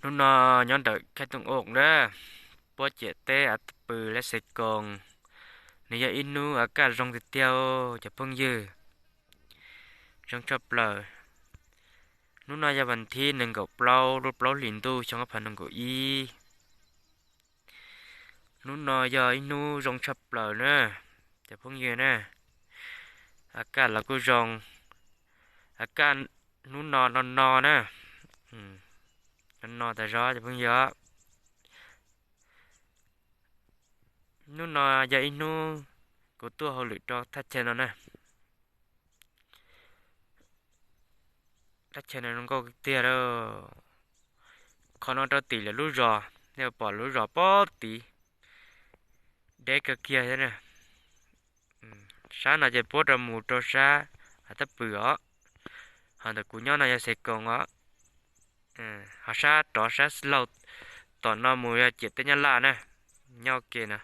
Hnub no nyob ntawm Khaib Tooj Oos na, puab ciam teb av teb pw lab xes koos, nws yog ib hnub a kaj zoo tiag tiag cov phooj ywg, zoo tshaj plaws. Hnub no yog vas thib nees nkaum plaub lub plaub hlis ntuj xyoo ob phav nees nkaum ib. Hnub no yog ib hnub zoo tshaj plaws na, cov phooj ywg na. A kaj los kuj zoo, a kaj hnub no no no na, no no tas zog cov phooj ywg. Hnub no yog ib hnub kuv tuaj hauj lwm rau thaj chaw no na. Thaj chaw no zoo nkauj tiag lauj. Qhov no rau tim lawv lub zos, nej pom lub zos pob tid, deb kawg kiag thiab na. Sab no ces puab rau mus rau sab av teb pw os, ho ntawm kuv nyob no yog xes koos os. Ho sab rov sab laug tom no mus yog ciam teb Nyab Laj na, nyob ua ke na.